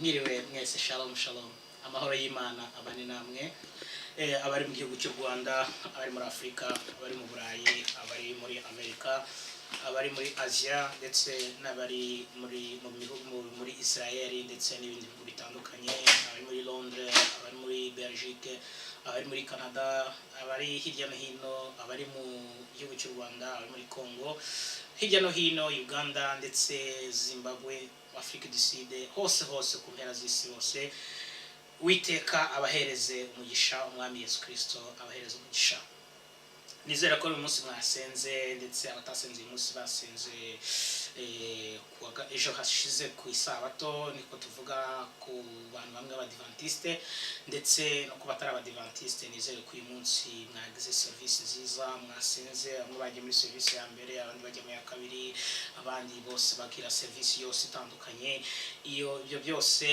Mwiriwe mwese, shalom shalom, amahoro y'Imana abane namwe. Abari mu gihugu cy'u Rwanda, abari muri Afurika, abari mu Burayi, abari muri Amerika, abari muri Aziya, ndetse n'abari muri mu bihugu muri Israel ndetse n'ibindi bihugu bitandukanye, abari muri Londres, abari muri Belgique, abari muri Canada, abari hirya no hino, abari mu gihugu cy'u Rwanda, abari muri Congo, hirya no hino, Uganda ndetse Zimbabwe, Afrique du Sud, hose hose ku mpera z'isi hose, Uwiteka abahereze umugisha, Umwami Yesu Kirisito abahereze umugisha. Nizera ko uyu munsi mwasenze, ndetse abatasenze uyu munsi basenze ejo hashize ku Isabato, niko tuvuga ku bantu bamwe b'Abadivantisite ndetse no ku batari Abadivantisite. Nizere ko uyu munsi mwagize serivisi nziza, mwasenze, bamwe bagiye muri serivisi ya mbere, abandi bajya mu ya kabiri, abandi bose bagira serivisi yose itandukanye. Iyo ibyo byose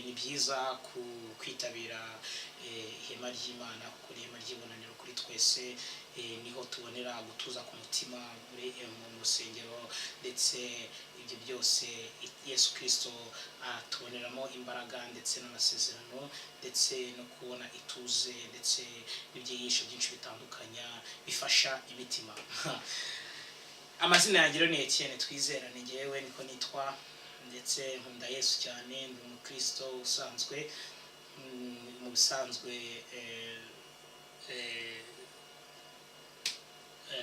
ni byiza ku kwitabira ihema ry'Imana, kuko ni ihema ry'ibonaniro kuri twese. Niho tubonera gutuza ku mutima muri mu rusengero, ndetse ibyo byose Yesu Kirisito atuboneramo imbaraga ndetse n'amasezerano ndetse no kubona ituze ndetse n'ibyigisho byinshi bitandukanya bifasha imitima. Amazina yanjye rero ni Etienne Twizerane, ngewe niko nitwa, ndetse nkunda Yesu cyane, ndi umukristo usanzwe. Mu bisanzwe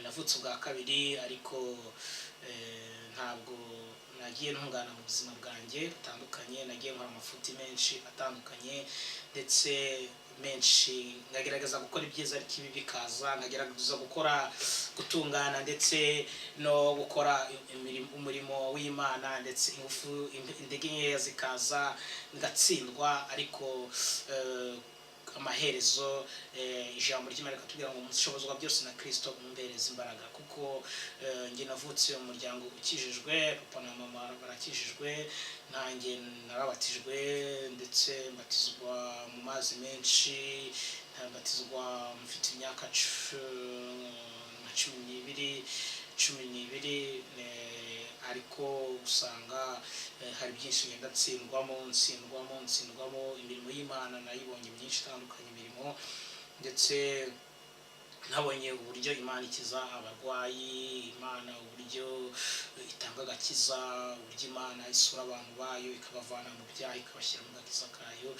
navutse ubwa kabiri, ariko ntabwo nagiye ntungana mu buzima bwanjye butandukanye. Nagiye nkora amafuti menshi atandukanye, ndetse menshi nkagerageza gukora ibyiza ariko ibi bikaza, nkagerageza gukora gutungana ndetse no gukora umurimo w'Imana, ndetse ingufu intege nkeya zikaza ngatsindwa. Ariko amaherezo ijambo ry'Imana rikatubwira ngo mushobozwa byose na Kristo umbereza imbaraga, kuko njye navutse mu muryango ukijijwe, papa na mama barakijijwe, nanjye narabatijwe, ndetse mbatizwa mu mazi menshi, mbatizwa mfite imyaka nka 12, 12, ariko usanga hari byinshi ngenda ntsindwamo, ntsindwamo, ntsindwamo. Imirimo y'Imana nayibonye myinshi itandukanye, imirimo, ndetse nabonye uburyo Imana ikiza abarwayi, Imana uburyo itanga agakiza, uburyo Imana isura abantu bayo ikabavana mu byaha ikabashyira mu gakiza kayo.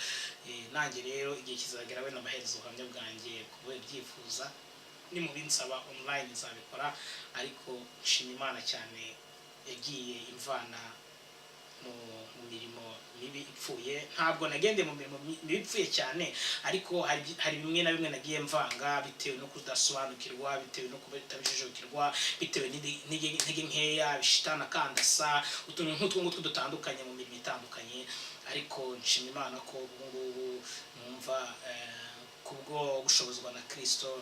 Nanjye rero igihe kizagera wenda amaherezo ubuhamya bwanjye kuba byifuza ni mu binsaba online nzabikora, ariko nshima Imana cyane yagiye imvana mu mirimo mibi ipfuye. Ntabwo nagendeye mu mirimo mibi ipfuye cyane, ariko hari bimwe na bimwe nagiye mvanga bitewe no kudasobanukirwa, bitewe no kutabijijukirwa, bitewe n'intege nkeya, bishitana kandasa utuntu nk'utwo ngutwo dutandukanye mu mirimo itandukanye. Ariko nshima Imana ko ubu ngubu numva kubwo gushobozwa na Kristo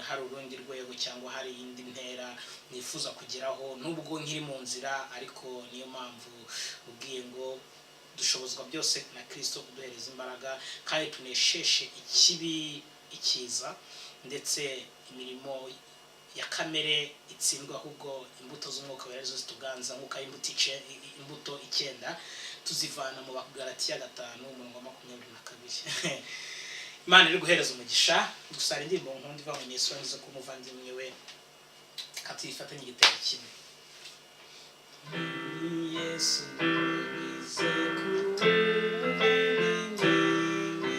hari urundi rwego cyangwa hari indi ntera nifuza kugeraho, nubwo nkiri mu nzira. Ariko niyo mpamvu ubwiye ngo dushobozwa byose na Kristo uduhereza imbaraga, kandi tunesheshe ikibi ikiza, ndetse imirimo ya kamere itsindwa, ahubwo imbuto z'Umwuka Wera arizo zituganza, nk'uko ari imbuto 9 tuzivana mu Bagalatiya 5 umurongo wa 22. Imana iri guhereza umugisha. Gusa hari indirimbo nkunda iva mu Yesu wanyuze ku muvandimwe we, katuyifatanye igitero kimwe. Yesu wagize ku muvandimwe we,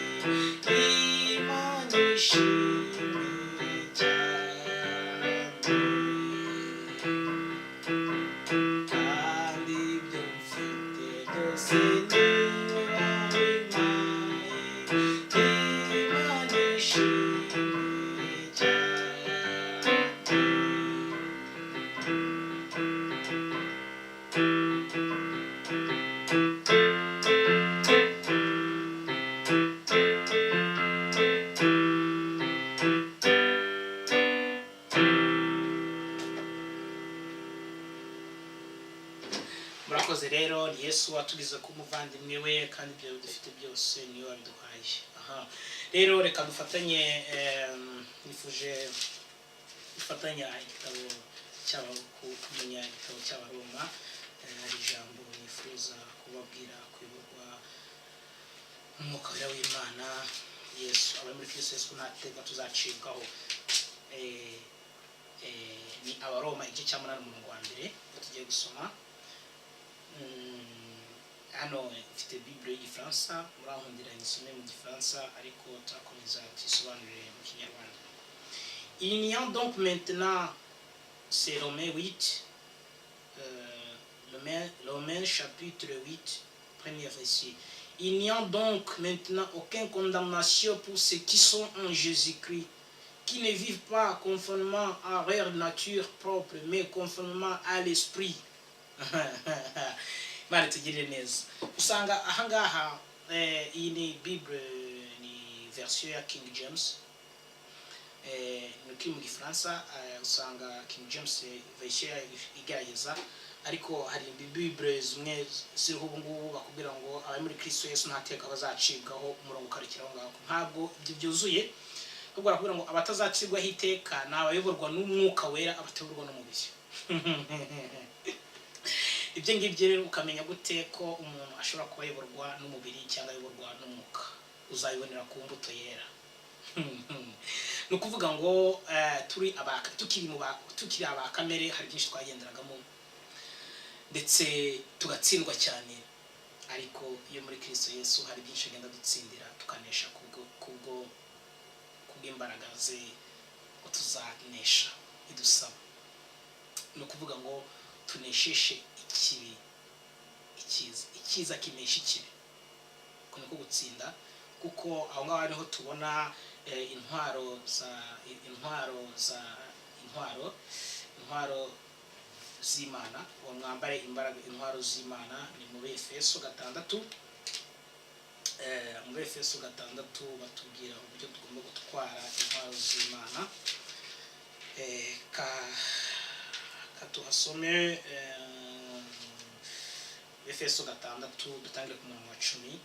Imana ishimwe cyane, kandi ibyo mfite byose niwe wabimpaye, Imana ishimwe cyane. Murakoze rero, ni Yesu watugize ku muvandimwe we, kandi ibyo dufite byose niwe wabiduhaye. Aha rero reka dufatanye, nifuje gufatanya igitabo cy'aba kumenya igitabo cy'Abaroma. Hari ijambo nifuza Kubabwira kuyoborwa n'Umwuka Wera w'Imana. Yesu, abari muri Kristo Yesu nta teka tuzacibwaho. Ni Abaroma igice cya 8, umurongo wa mbere ubwo tugiye gusoma. Hano mfite Bible y'Igifaransa, murankundira nisome mu Gifaransa, ariko turakomeza tuyisobanurire mu Kinyarwanda. Il n'y a donc maintenant, c'est Romains 8, Romains chapitre 8, premier verset. Il n'y a donc maintenant aucune condamnation pour ceux qui sont en Jésus-Christ, qui ne vivent pas conformément à leur nature propre, mais conformément à l'Esprit. Imana itugirire neza. Usanga ahangaha iyi ni Bible, ni version ya King James, ni kiri mu Gifaransa. Usanga King James version yayo igerageza, ariko hari Bible zimwe ziriho ubu ngubu bakubwira ngo abari muri Kristo Yesu nta teka bazacibwaho, umurongo ukarekera aho ngaho. Ntabwo ibyo byuzuye, ahubwo barakubwira ngo abatazacibwaho iteka ni abayoborwa n'Umwuka Wera, abatayoborwa n'umubiri. Ibyo ngibyo rero, ukamenya gute ko umuntu ashobora kuba ayoborwa n'umubiri cyangwa ayoborwa n'Umwuka? Uzabibonera ku mbuto yera. Ni ukuvuga ngo turi aba tukiri mu ba tukiri aba kamere, hari byinshi twagenderagamo ndetse tugatsindwa cyane, ariko iyo muri Kristo Yesu hari byinshi agenda dutsindira, tukanesha kubw'imbaraga ze, ngo tuzanesha idusaba. Ni ukuvuga ngo tunesheshe ikibi icyiza, icyiza kinesha ikibi. Uko niko gutsinda, kuko aho ngaho niho tubona intwaro za intwaro za intwaro intwaro z'Imana, ngo mwambare imbaraga, intwaro z'Imana. Ni mu Efeso 6. Muri Efeso 6 batubwira uburyo tugomba gutwara intwaro z'Imana. Ka tuhasome Efeso 6, dutangire ku murongo wa 10.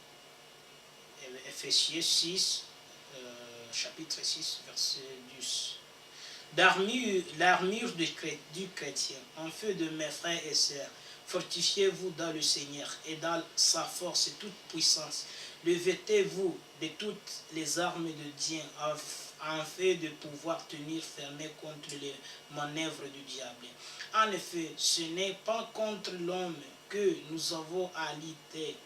Éphésiens 6, chapitre 6, verset 10. L'armure du chrétien, enfin mes frères et sœurs, fortifiez-vous dans le Seigneur et dans sa force toute puissance. Revêtez-vous de toutes les armes de Dieu afin de pouvoir tenir ferme contre les manœuvres du diable. En effet, ce n'est pas contre l'homme que nous avons à lutter,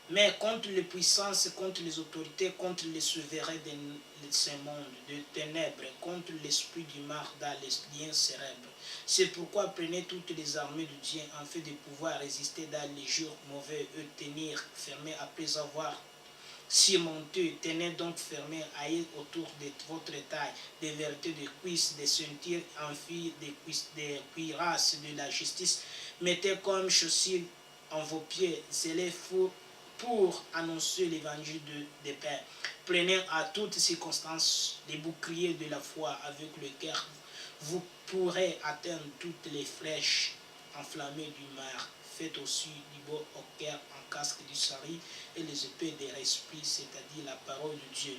mais contre les puissances, contre les autorités, contre les souverains de ce monde de ténèbres, contre l'esprit du mal dans les lieux célestes. C'est pourquoi prenez toutes les armes de Dieu afin de pouvoir résister dans les jours mauvais et tenir ferme après avoir surmonté. Tenez donc ferme, ayez autour de votre taille des vérités de cuisses, des ceintures en fil, des cuisses, des cuirasses de la justice. Mettez comme chaussures en vos pieds, zélés pour annoncer l'évangile de paix. Prenez à toutes circonstances les boucliers de la foi avec lequel vous pourrez éteindre toutes les flèches enflammées du mal. Faites aussi du beau au cœur en casque du salut et les épées de l'Esprit, c'est-à-dire la parole de Dieu.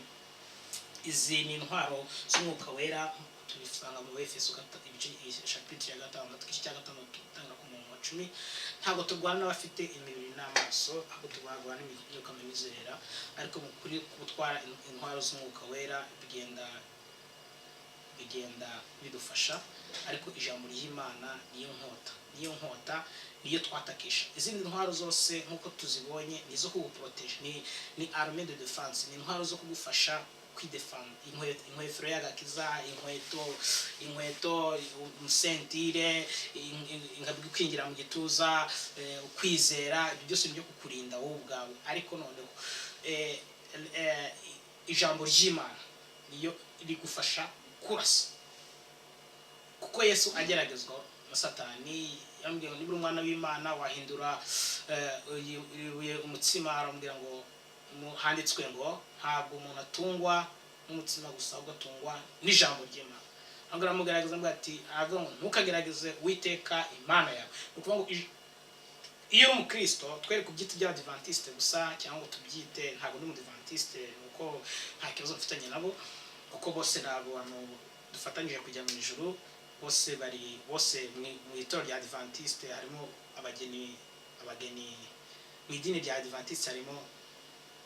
Izi ni intwaro z'Umwuka Wera, tubisanga mu Efeso ibice chapitre ya 6, igice cya 6, gutanga ku murongo wa 10. Ntabwo turwana n'abafite imibiri n'amaso, ahubwo turwana n'imyuka mibi izerera. Ariko mu kuri gutwara intwaro z'Umwuka Wera bigenda bidufasha. Ariko ijambo ry'Imana niyo nkota, niyo nkota, niyo twatakisha. Izindi ntwaro zose nk'uko tuzibonye ni izo kuguprotéger, ni arme de défense, ni intwaro zo kugufasha kwidefanda. Inkweto y'agakiza, inkweto, ceinture, kwinjira mu gituza, ukwizera, ibyo byose ni ibyo kukurinda wowe ubwawe. Ariko noneho ijambo ry'Imana niyo rigufasha kurasa, kuko Yesu ageragezwa na Satani yambwiye ngo: "Niba uri umwana w'Imana wahindura ibuye umutsima." Aramubwira ngo handitswe ngo ntabwo umuntu atungwa n'umutsima gusa, ahubwo atungwa n'ijambo ry'Imana. Ahubwo aramugerageza, avuga ati, aravuga ngo: "Ntukagerageze Uwiteka Imana yawe." Ni ukuvuga ngo iyo uri umukristo, twere kubyita iby'Abadivantisite gusa cyangwa ngo tubyite, ntabwo ndi Umudivantiste, kuko nta kibazo mfitanye nabo, kuko bose ni abantu dufatanyije kujya mu ijuru. Bose bari bose mu itorero rya Adventiste harimo abageni. Mu idini rya Adventiste harimo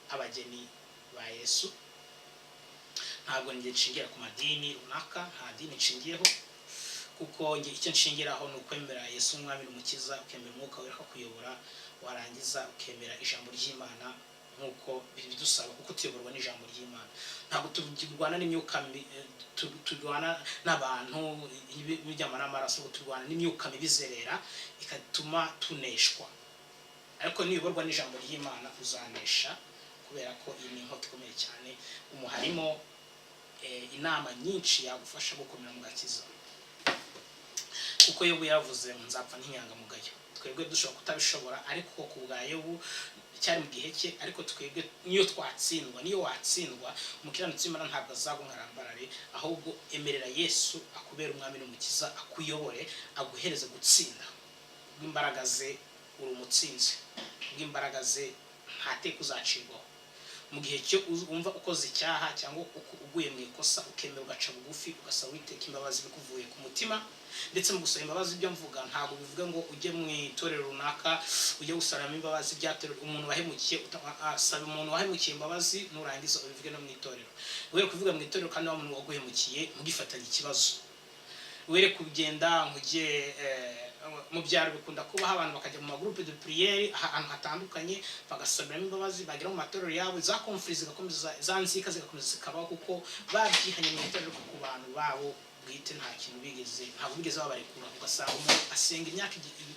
Abageni ba Yesu. Ntabwo njye nshingira ku madini runaka, nta dini nshingiyeho, kuko njye icyo nshingiraho ni ukwemera Yesu umwami n'Umukiza, ukemera Umwuka Wera akakuyobora, warangiza ukemera ijambo ry'Imana nk'uko bidusaba, kuko tuyoborwa n'ijambo ry'Imana. Ntabwo turwana n'imyuka turwana n'abantu bijyama n'amaraso, ahubwo turwana n'imyuka mibi izerera igatuma tuneshwa. Ariko niyoborwa n'ijambo ry'Imana uzanesha, kubera ko iyi ni inkota ikomeye cyane. Umu harimo inama nyinshi yagufasha gukomera mu gakiza, kuko Yobu yavuze ngo: "Nzapfa nk'inyangamugayo." Twebwe dushobora kutabishobora, ariko ku bwa Yobu cyari mu gihe cye. Ariko twebwe niyo twatsindwa, niyo watsindwa, umukiranutsi w'Imana ntabwo azagwa ngo arambarare. Ahubwo emerera Yesu akubere umwami n'Umukiza, akuyobore, aguhereze gutsinda. Bw'imbaraga ze uri umutsinzi, bw'imbaraga ze nta teka uzacirwaho. Mu gihe cyo wumva ukoze icyaha cyangwa uguye mu ikosa, ukemera ugaca bugufi, ugasaba Uwiteka imbabazi bikuvuye ku mutima. Ndetse mu gusaba imbabazi, ibyo mvuga ntabwo bivuga ngo ujye mu itorero runaka ujye gusabamo imbabazi byatorero umuntu wahemukiye. Saba umuntu wahemukiye imbabazi, nurangiza ubivuge no mu itorero. Were kuvuga mu itorero kandi wa muntu waguhemukiye mugifatanya ikibazo. Were kugenda ngo ujye mu byaro, bikunda kubaho, abantu bakajya mu ma groupe de prière ahantu hatandukanye bagasabiramo imbabazi, bagera mu matorero yabo za conflits zigakomeza, za nzika zigakomeza zikabaho, kuko babyihanye mu itorero, ku bantu babo bwite nta kintu bigeze, ntabwo bigeze babarekura. Ugasanga umuntu asenga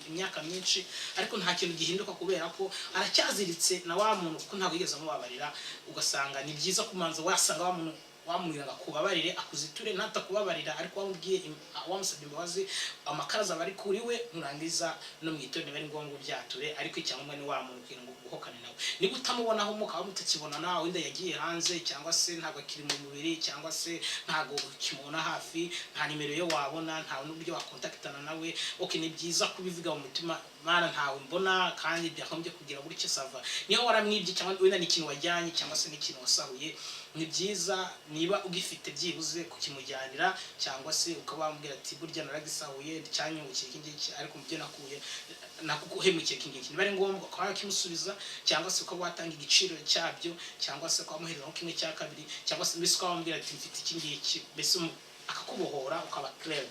imyaka myinshi, ariko nta kintu gihinduka, kubera ko aracyaziritse na wa muntu, kuko ntabwo yigeze amubabarira. Ugasanga ni byiza kumanza wasanga wa muntu, wamubwira ngo akubabarire, akuziture. Natakubabarira, ariko wamubwiye wamusabye imbabazi, amakara azaba ari kuri we. Nurangiza no mu itorero niba ari ngombwa ubyature, ariko icyangombwa ni wa muntu, kugira ngo ubohokane nawe. Niba utamubonaho, mukaba mutakibona nawe, wenda yagiye hanze, cyangwa se ntabwo akiri mu mubiri, cyangwa se ntabwo ukimubona hafi, nta nimero ye wabona, nta n'uburyo wakontakitana nawe, okay, ni byiza kubivuga mu mutima: "Mana, ntawe mbona kandi byakagombye kugira gutya." Ça va, niba waramwibye, cyangwa wenda ni ikintu wajyanye, cyangwa se n'ikintu wasahuye, ni byiza niba ugifite byibuze kukimujyanira, cyangwa se ukaba wamubwira ati: "Burya naragisahuye, cyanyungukiye iki ngiki, ariko mu byo nakuye nakuhemukiye iki ngiki." Niba ari ngombwa ukaba wakimusubiza, cyangwa se ukaba watanga igiciro cyabyo, cyangwa se ukaba wamuhereza nko kimwe cya kabiri, cyangwa se mbese ukaba wamubwira ati: "Mfite iki ngiki," mbese akakubohora, ukaba clair.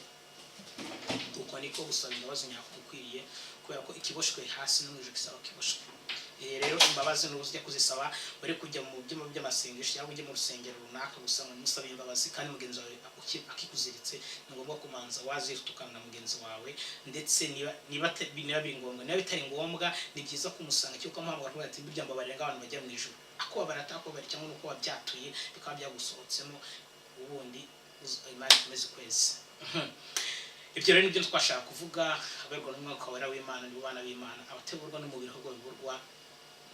Uko niko gusaba imbabazi nyako gukwiriye, kubera ko ikiboshwe hasi no mu ijuru kisaba kiboshwe. Rero imbabazi n'ubu ujya kuzisaba, uri kujya mu byumba by'amasengesho cyangwa ujye mu rusengero runaka gusa ngo musabe imbabazi, kandi mugenzi wawe akikuziritse. Ni ngombwa kumanza wazitukana na mugenzi wawe, ndetse niba biri ngombwa. Niba bitari ngombwa, ni byiza kumusanga cyangwa ukamuhamagara, ukavuga ati: "Burya mbabarira," nk'abantu bajya mu ijuru. Akubabara atakubabarira, cyangwa nuko wabyatuye bikaba byagusohotsemo, ubundi Imana ikomeze ukwezi. Ibyo rero nibyo twashaka kuvuga. Abayoborwa n'Umwuka Wera w'Imana nibo bana b'Imana. Abateburwa n'umubiri ahubwo bayoborwa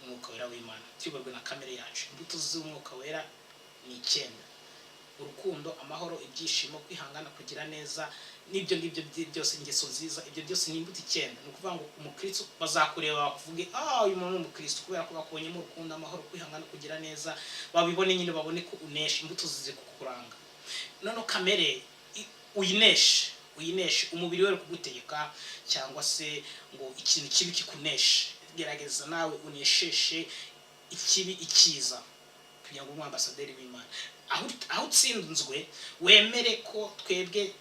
n'Umwuka Wera w'Imana. Tuyoborwe na kamere yacu. Imbuto z'Umwuka Wera ni icyenda: urukundo, amahoro, ibyishimo, kwihangana, kugira neza, n'ibyo ngibyo byose, ingeso nziza. Ibyo byose ni imbuto icyenda. Ni ukuvuga ngo umukristo bazakureba bakuvuge: "Ah, uyu muntu ni umukristo," kubera ko bakubonyemo urukundo, amahoro, kwihangana, kugira neza. Babibone nyine, babone ko unesha, imbuto zize kukuranga. Noneho kamere uyineshe, uyineshe. Umubiri we kugutegeka cyangwa se ngo ikintu kibi kikuneshe, gerageza nawe unesheshe ikibi ikiza, kugira ngo ube umwambasaderi w'Imana. Aho utsinzwe, wemere ko twebwe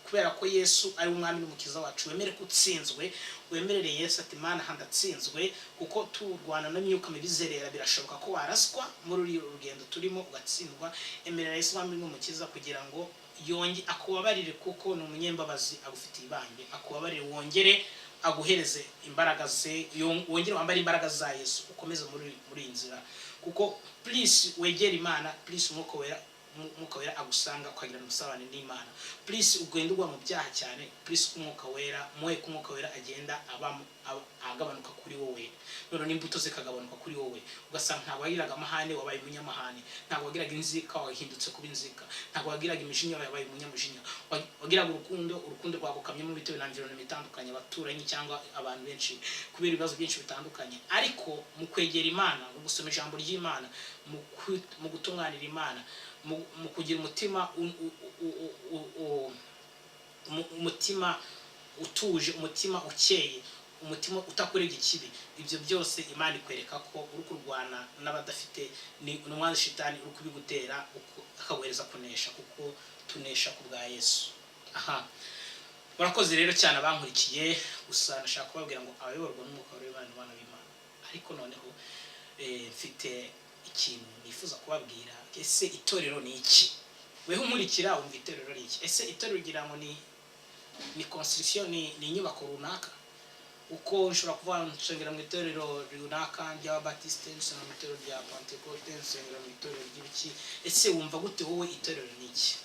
kubera ko Yesu ari umwami n'Umukiza wacu. Wemere ko utsinzwe, wemerere Yesu ati: "Mana, aha ndatsinzwe," kuko turwana n'imyuka mibi izerera. Birashoboka ko waraswa muri uru rugendo turimo ugatsindwa. Emerera Yesu umwami n'Umukiza kugira ngo yonge akubabarire, kuko ni umunyembabazi, agufitiye ibambe. Akubabarire, wongere aguhereze imbaraga ze, wongere wambare imbaraga za Yesu, ukomeze muri iyi nzira. Kuko plus wegera Imana, plus Umwuka Wera agusanga, ukagirana ubusabane n'Imana. Plus ugenda ugwa mu byaha cyane, plus Umwuka Wera muwe ko Umwuka Wera agenda agabanuka kuri wowe, none n'imbuto zikagabanuka kuri wowe. Ugasanga ntabwo wagiraga amahane, wabaye umunyamahane. Ntabwo wagiraga inzika, wahindutse kuba inzika. Ntabwo wagiraga imijinya, wabaye umunyamujinya. Wagiraga urukundo, urukundo rwagukamyemo bitewe na environment itandukanye, abaturanyi cyangwa abantu benshi, kubera ibibazo byinshi bitandukanye. Ariko mu kwegera Imana, mu gusoma ijambo ry'Imana, mu gutunganira Imana, mu kugira umutima umutima utuje, umutima ukeye. Umutima utakurega ikibi. Ibyo byose Imana ikwereka ko uri kurwana n'abadafite, ni umwanzi shitani uri kubigutera, akaguhereza kunesha, kuko tunesha ku bwa Yesu. Aha, murakoze rero cyane abankurikiye. Gusa nashaka kubabwira ngo abayoborwa n'Umwuka w'Imana, abana b'Imana. Ariko noneho mfite ikintu nifuza kubabwira. Ese itorero ni iki? Weho unkurikira, wumva itorero ari iki? Ese itorero ugira ngo ni construction, ni inyubako runaka? Uko nshobora kuvuga, nsengera mu itorero runaka ry'Ababatiste, nsengera mu itorero rya Pentecote, nsengera mu itorero ry'ibiki. Ese wumva gute wowe, itorero ni iki?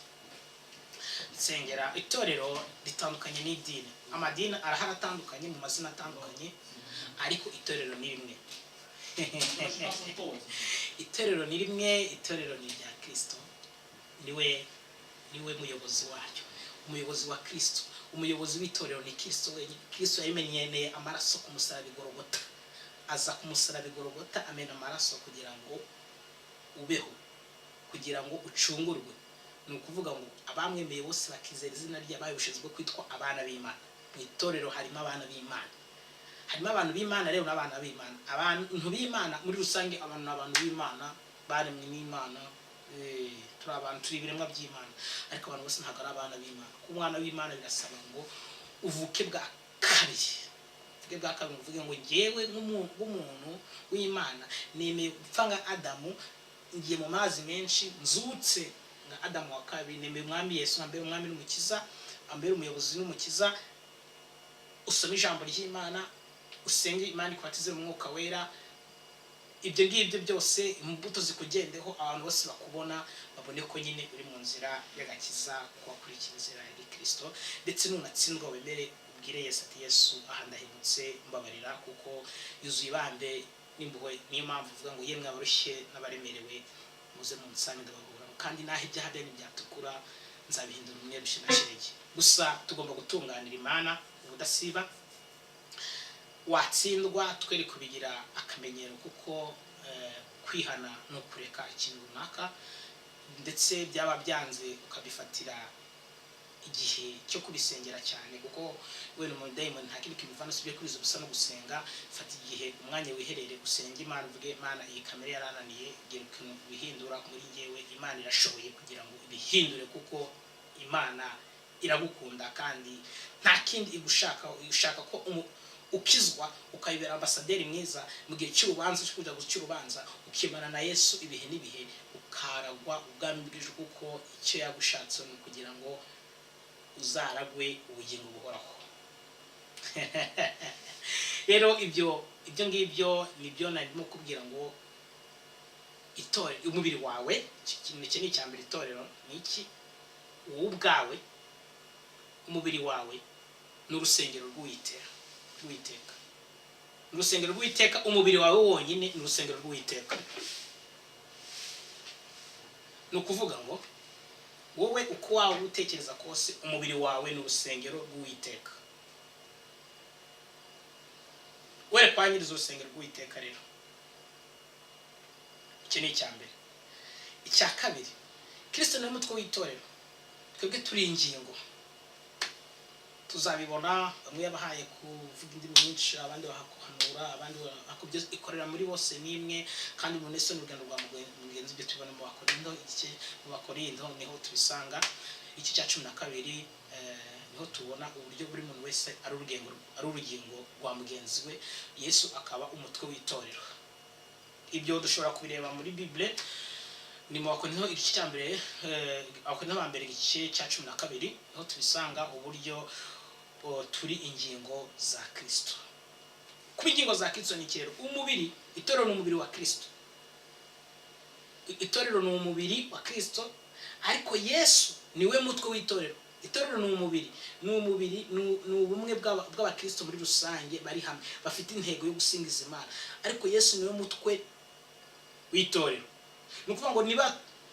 Nsengera itorero ritandukanye n'idini. Amadini arahari atandukanye mu mazina atandukanye, ariko itorero ni rimwe. Itorero ni rimwe, itorero ni irya Kirisito. Niwe muyobozi waryo, umuyobozi wa Kirisito, umuyobozi w'itorero ni Kirisito wenyine. Kirisito yabimenyereye amaraso ku musaraba i Gorogota. Aza ku musaraba i Gorogota, amena amaraso kugira ngo ubeho, kugira ngo ucungurwe. Ni ukuvuga ngo abamwemeye bose bakizera izina rye, bahawe ubushobozi bwo kwitwa abana b'Imana. Mu itorero harimo abana b'Imana, harimo abantu b'Imana rero n'abana b'Imana. Abantu b'Imana muri rusange, abantu ni abantu b'Imana, baremwe n'Imana. Turi abantu, turi ibiremwa by'Imana, ariko abantu bose ntabwo ari abana b'Imana. Kuba umwana w'Imana birasaba ngo uvuke bwa kabiri, uvuke bwa kabiri, uvuge ngo ngewe nk'umuntu w'Imana nemeye gupfa nka Adamu, ngiye mu mazi menshi, nzutse nka Adamu wa kabiri, nemeye Umwami Yesu ambere umwami n'umukiza, ambere umuyobozi n'umukiza. Usome ijambo ry'Imana, usenge Imana ikubatize mu Mwuka Wera. Ibyo ngibyo byose, imbuto zikugendeho, abantu bose bakubona babone ko nyine uri mu nzira y'agakiza, ko wakurikiye inzira ya Gikristo. Ndetse nunatsindwa, wemere ubwire Yesu ati: "Yesu, aha ndahemutse, mbabarira," kuko yuzuye ibambe n'impuhwe. Niyo mpamvu uvuga ngo: "Yemwe abarushye n'abaremerewe, muze mu nsange, ndabaruhura, kandi naho ibyaha byanyu byatukura, nzabihindura umweru na shelegi." Gusa tugomba gutunganira Imana ubudasiba. Watsindwa, twere kubigira akamenyero, kuko kwihana ni ukureka ikintu runaka, ndetse byaba byanze ukabifatira igihe cyo kubisengera cyane, kuko wenda umudayimoni nta kindi kintu uvana usibye kwiza ubusa no gusenga. Fata igihe, umwanya wiherere, usenge Imana, uvuge: "Imana, iyi kamere yarananiye, gira ukuntu bihindura muri njyewe." Imana irashoboye kugira ngo ibihindure, kuko Imana iragukunda kandi nta kindi igushaka, ishaka ko ukizwa, ukayibera ambasaderi mwiza mu gihe cy'urubanza, cyo kujya guca urubanza, ukimana na Yesu ibihe n'ibihe, ukaragwa ubwami bw'ijuru, kuko icyo yagushatse ni ukugira ngo uzaragwe ubugingo buhoraho. Rero ibyo ngibyo nibyo narimo kubwira ngo itorero, umubiri wawe, iki ni icya mbere. Itorero ni iki? Wowe ubwawe, umubiri wawe ni urusengero rw'Uwiteka, ni urusengero rw'Uwiteka. Umubiri wawe wonyine ni urusengero rw'Uwiteka. Ni ukuvuga ngo wowe, uko waba utekereza kose, umubiri wawe ni urusengero rw'Uwiteka. Were kwangiriza urusengero rw'Uwiteka. Rero icyo ni icya mbere. Icya kabiri, Kirisito ni umutwe w'itorero, twebwe turi ingingo. Tuzabibona, bamwe yabahaye kuvuga indimi nyinshi, abandi bahakuhanura, abandi bakubye. Ikorera muri bose ni imwe, kandi umuntu wese ni urugendo rwa mugenzi. Ibyo tubibona mu Bakorindo, igice mu Bakorindo niho tubisanga, igice cya 12, niho tubona uburyo buri muntu wese ari urugingo rwa mugenzi we, Yesu akaba umutwe w'itorero. Ibyo dushobora kubireba muri Bible, ni mu Bakorinto igice cya mbere, Abakorinto ba mbere igice cya 12, niho tubisanga uburyo turi ingingo za Kristo. Kuba ingingo za Kristo ni iki rero? Umubiri, itorero ni umubiri wa Kristo. Itorero ni umubiri wa Kristo, ariko Yesu niwe mutwe w'itorero. Itorero ni umubiri, ni ubumwe bw'abakristo muri rusange, bari hamwe, bafite intego yo gusingiza Imana, ariko Yesu niwe mutwe w'itorero. Ni ukuvuga ngo niba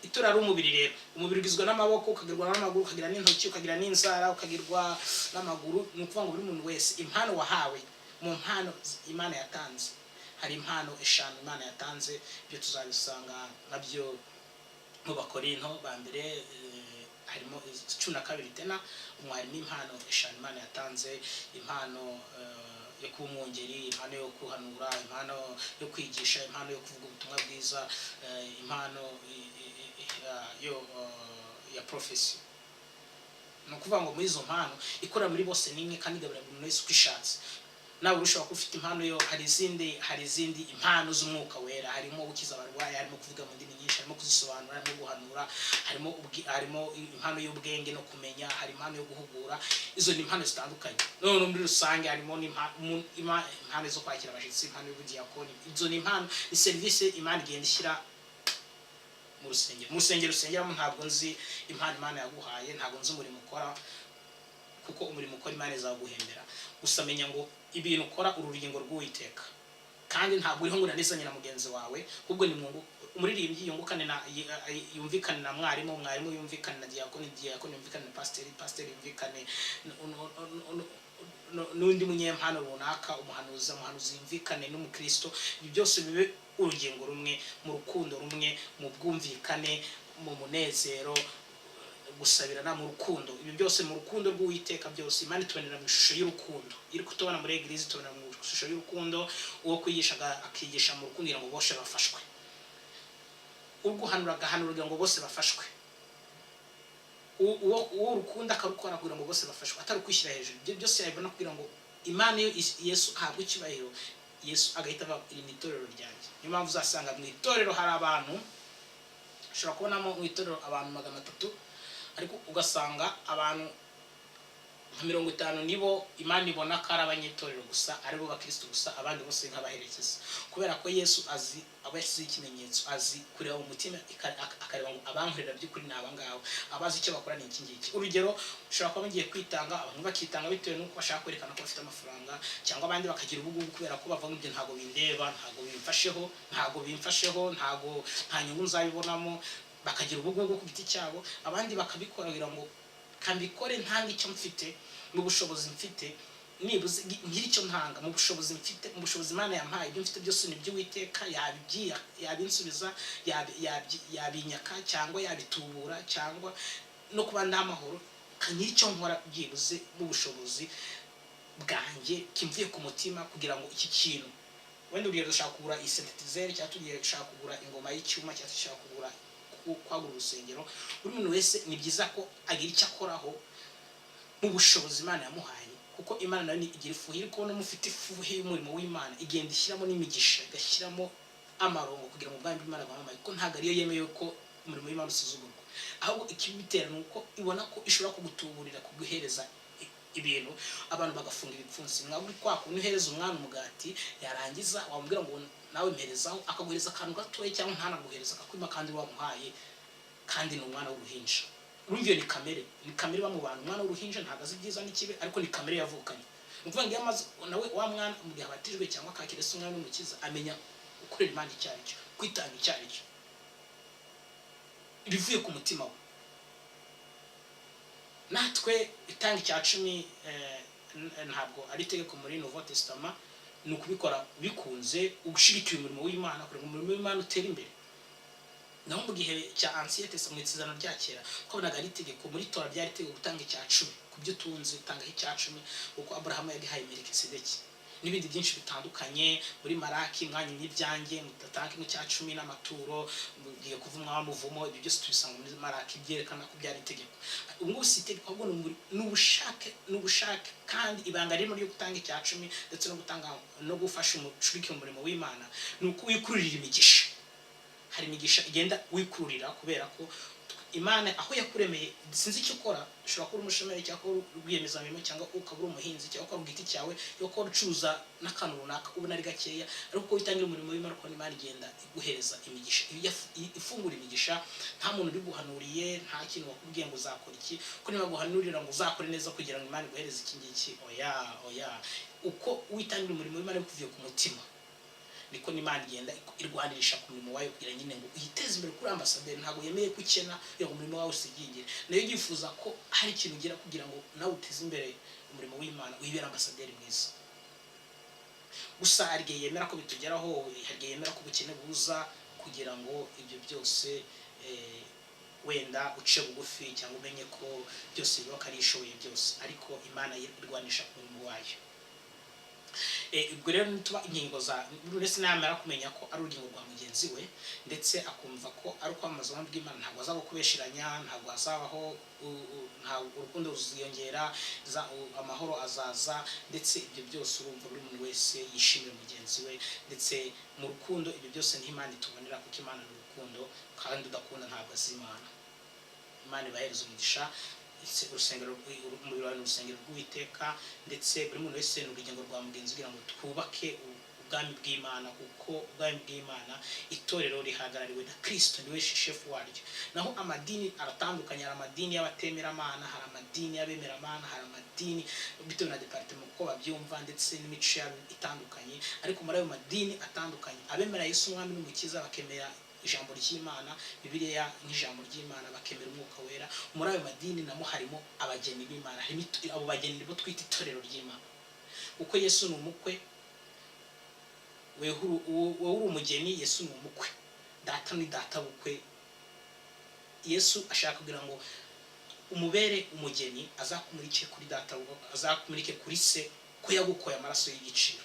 itorero ari umubiri rero, umubiri ugizwe n'amaboko, ukagirwa n'amaguru, ukagira n'intoki, ukagira n'inzara, ukagirwa n'amaguru. Ni ukuvuga ngo buri muntu wese, impano wahawe, mu mpano Imana yatanze, hari impano eshanu Imana yatanze. Ibyo tuzabisanga nabyo mu Bakorinto ba mbere, harimo 12 tena, umwarimu, impano eshanu Imana yatanze, impano yo kuba umwungeri, impano yo kuhanura, impano yo kwigisha, impano yo kuvuga ubutumwa bwiza, impano yo ya prophecy. Ni ukuvuga ngo muri izo mpano ikorera muri bose ni imwe, kandi igabura buri muntu wese uko ishatse. Nawe ushobora kuba ufite impano yo hari izindi impano z'Umwuka Wera: harimo gukiza abarwayi, harimo kuvuga mu ndimi nyinshi, harimo kuzisobanura, harimo guhanura, harimo impano y'ubwenge no kumenya, hari impano yo guhugura. Izo ni impano zitandukanye. None muri rusange harimo impano zo kwakira abashyitsi, impano y'ubudiyakoni. Izo ni impano, ni serivisi Imana igenda ishyira mu rusengero. Mu rusengero usengeramo, ntabwo nzi impano Imana yaguhaye, ntabwo nzi umurimo ukora, kuko umurimo ukora Imana izaguhembera. Gusa menya ngo ibintu ukora uru rugingo rw'Uwiteka, kandi ntabwo uriho ngo unanizanye na mugenzi wawe, ahubwo ni mwungu. Umuririmbyi yungukane na yumvikane na mwarimu, mwarimu yumvikane na diyakoni, diyakoni yumvikane na pasiteri, pasiteri yumvikane n'undi munyempano runaka, umuhanuzi, umuhanuzi yumvikane n'umukristo. Ibi byose bibe urugingo rumwe, mu rukundo rumwe, mu bwumvikane, mu munezero, gusabirana mu rukundo, ibi byose mu rukundo rw'Uwiteka. Byose Imana itubonera mu ishusho y'urukundo. Iri kutubona muri église, itubonera mu ishusho y'urukundo. Uwo kwigisha akigisha mu rukundo kugira ngo bose bafashwe, uguhanura agahanura kugira ngo bose bafashwe, uwo urukundo akarukora kugira ngo bose bafashwe, atari ukwishyira hejuru. Ibyo byose yabibona kugira ngo Imana iyo Yesu ahabwe icyubahiro, Yesu agahita ava: "Iri ni itorero ryanjye." Niyo mpamvu uzasanga mu itorero hari abantu, ushobora kubonamo mu itorero abantu 300, ariko ugasanga abantu nka 50 nibo Imana ibona ko ari abanyetorero gusa, aribo bakristo gusa, abandi bose nk'abaherekeza, kubera ko Yesu azi aba yashyizeho ikimenyetso, azi kureba mu mutima, akareba ngo abankorera by'ukuri ni abangaba, abazi icyo bakora ni iki ngiki. Urugero, ushobora kuba mugiye kwitanga, abantu bakitanga bitewe n'uko bashaka kwerekana ko bafite amafaranga, cyangwa abandi bakagira ubugugu kubera ko bavuga ngo ibyo ntabwo bindeba, ntabwo bimfasheho, ntabwo bimfasheho, ntabwo nta nyungu nzabibonamo, bakagira ubugugu ku giti cyabo. Abandi bakabikora kugira ngo kambikore ntanga icyo mfite mu bushobozi mfite, nibuze ngira icyo ntanga mu bushobozi mfite, mu bushobozi Imana yampaye. Ibyo mfite byose ni iby'Uwiteka, yabinsubiza, yabinyaka cyangwa yabitubura, cyangwa no kuba ndamahoro, ngira icyo nkora byibuze mu bushobozi bwanjye kimvuye ku mutima, kugira ngo iki kintu, wenda urugero dushaka kugura iyi synthétiseur, cyangwa tugiye dushaka kugura ingoma y'icyuma, cyangwa dushaka kugura kwagura urusengero, buri muntu wese ni byiza ko agira icyo akoraho mu bushobozi Imana yamuhaye, kuko Imana nayo igira ifuhe. Iri kubona mufite ifuhe y'umurimo w'Imana, igenda ishyiramo n'imigisha, igashyiramo amarongo kugira ngo ubwami bw'Imana bwamamare, kuko ntabwo ariyo yemeye ko umurimo w'Imana usuzugurwa. Ahubwo ikibitera ni uko ibona ko ishobora kugutuburira, kuguhereza ibintu, abantu bagafunga ibipfunsi. Mwaba uri kwa kundi uhereza umwana umugati, yarangiza wamubwira ngo nawe mperezaho, akaguhereza akantu gatoya cyangwa ntanaguhereza, akakwima kandi wamuhaye, kandi ni umwana w'uruhinja. Urumva iyo ni kamere, ni kamere iba mu bantu. Umwana w'uruhinja ntabwo azi ibyiza n'ikibi, ariko ni kamere yavukanye. Ni ukuvuga ngo iyo amaze nawe wa mwana, mu gihe abatijwe cyangwa akakira Yesu umwami n'umukiza, amenya gukorera Imana icyo ari cyo, kwitanga icyo ari cyo, ibivuye ku mutima we. Natwe itanga icya cumi ntabwo ari itegeko muri Nouveau Testament, ni ukubikora bikunze, ushyigikiye umurimo w'Imana kugira ngo umurimo w'Imana utere imbere. Naho mu gihe cya Ancien Testament, mu isezerano rya kera, twabonaga ari itegeko. Muri Tora ryari itegeko gutanga icya cumi ku byo utunze, utangaho icya cumi, kuko Aburahamu yagihaye Melikisedeki, n'ibindi byinshi bitandukanye. Muri Maraki: "Mwanyimye ibyanjye, mudatanga icya cumi n'amaturo, mugiye kuvumwa wa muvumo." Ibyo byose tubisanga muri Maraki, byerekana ko byari itegeko. Ubu ngubu si itegeko, ahubwo ni ubushake, ni ubushake. Kandi ibanga ririmo ryo gutanga icya cumi ndetse no gutanga no gufasha umucurike umurimo w'Imana ni uko wikururira imigisha. Hari imigisha igenda wikururira, kubera ko Imana aho yakuremeye, sinzi icyo ukora, ushobora kuba uri umushomeri, cyangwa kuba uri rwiyemezamirimo, cyangwa ukaba uri umuhinzi, cyangwa ukora ku giti cyawe, cyangwa ukaba ucuruza n'akantu runaka ubona ari gakeya, ariko uko witangira umurimo w'Imana, uko Imana igenda iguhereza imigisha, ifungura imigisha. Nta muntu ubiguhanuriye, nta kintu wakubwiye ngo uzakora iki, kuko niba guhanurira ngo uzakore neza kugira ngo Imana iguhereze iki ngiki, oya, oya. Uko witangira umurimo w'Imana bikuvuye ku mutima, niko n'Imana igenda irwanirisha ku murimo wayo, kugira nyine ngo uyiteze imbere kuri ambasaderi. Ntabwo yemeye ko ukena kugira ngo umurimo wawe usigingire. Nayo yifuza ko hari ikintu ugira kugira ngo nawe uteze imbere umurimo w'Imana, uyibere ambasaderi mwiza. Gusa hari igihe yemera ko bitugeraho, hari igihe yemera ko ubukene buza kugira ngo ibyo byose wenda uce bugufi, cyangwa umenye ko byose biba ko ari ishoboye byose. Ariko Imana irwanisha ku murimo wayo. Ubwo rero nituba ingingo za buri wese, namara kumenya ko ari urugingo rwa mugenzi we, ndetse akumva ko ari ukwamamaza ubumwe bw'Imana, ntabwo azabaho kubesheranya, ntabwo hazabaho ntabwo, urukundo ruziyongera, amahoro azaza. Ndetse ibyo byose, urumva, buri muntu wese yishimira mugenzi we ndetse mu rukundo. Ibyo byose n'Imana itubonera, kuko Imana ni urukundo, kandi udakunda ntabwo azi Imana. Imana ibahereza umugisha. Urusengero, umubiri wawe ni urusengero rw'Uwiteka, ndetse buri muntu wese ni urugingo rwa mugenzi, kugira ngo twubake ubwami bw'Imana, kuko ubwami bw'Imana, itorero rihagarariwe na Kirisito, niwe shefu waryo. Naho amadini aratandukanye: hari amadini y'abatemeramana, hari amadini y'abemeramana, hari amadini bitewe na département uko babyumva ndetse n'imico yabo itandukanye. Ariko muri ayo madini atandukanye, abemera Yesu Umwami n'Umukiza, bakemera ijambo ry'Imana, Bibiliya nk'ijambo ry'Imana, bakemera Umwuka Wera, muri ayo madini namo harimo abageni b'Imana. Harimo abo bageni nibo twita itorero ry'Imana, kuko Yesu ni umukwe, wowe uri umugeni, Yesu ni umukwe, data ni data bukwe. Yesu ashaka kugira ngo umubere umugeni, azakumurike kuri data, azakumurike kuri se ko yagukoye amaraso y'igiciro.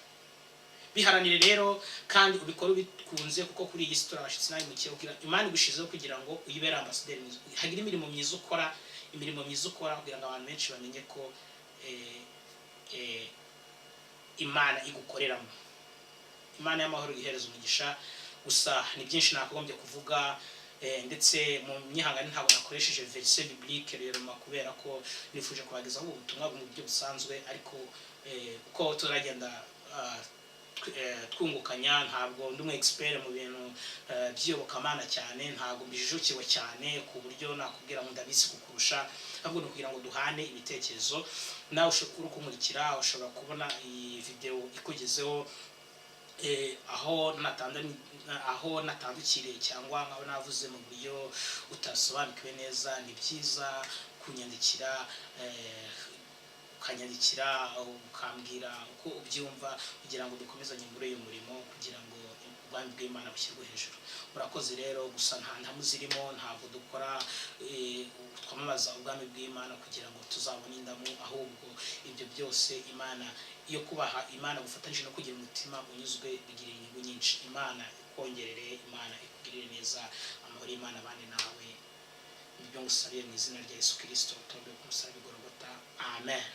Biharanire rero kandi ubikore ubikunze, kuko kuri iyi si turi abashyitsi nawe mukire. Kugira Imana igushizeho kugira ngo uyibere ambasaderi mwiza, hagire imirimo myiza ukora, imirimo myiza ukora kugira ngo abantu benshi bamenye ko Imana igukoreramo. Imana y'amahoro ihereza umugisha. Gusa ni byinshi nakagombye kuvuga, ndetse mu myihangane ntabwo nakoresheje verset biblique rero, kubera ko nifuje kubagezaho ubu butumwa mu buryo busanzwe. Ariko uko turagenda twungukanya, ntabwo ndi umu expert mu bintu by'iyobokamana cyane, ntabwo mbijijukiwe cyane ku buryo nakubwira ngo ndabizi kukurusha, ahubwo ni ukugira ngo duhane ibitekerezo. Nawe ushobora uri kumurikira, ushobora kubona iyi video ikugezeho, aho natandukiriye cyangwa nkaba navuze mu buryo utasobanukiwe neza, ni byiza kunyandikira, ukanyandikira ukambwira uko ubyumva, kugira ngo dukomezanye muri uyu murimo, kugira ngo ubwami bw'Imana bushyirwe hejuru. Murakoze rero. Gusa nta ntamu zirimo, ntabwo dukora twamamaza ubwami bw'Imana kugira ngo tuzabone indamu, ahubwo ibyo byose Imana iyo kubaha Imana gufatanyije no kugira umutima unyuzwe bigira inyungu nyinshi. Imana ikongerere, Imana ikugirire neza, amahoro y'Imana abane nawe. Nibyo ngusabiye mu izina rya Yesu Kirisito utombe ku musaraba i Gorogota. Amen.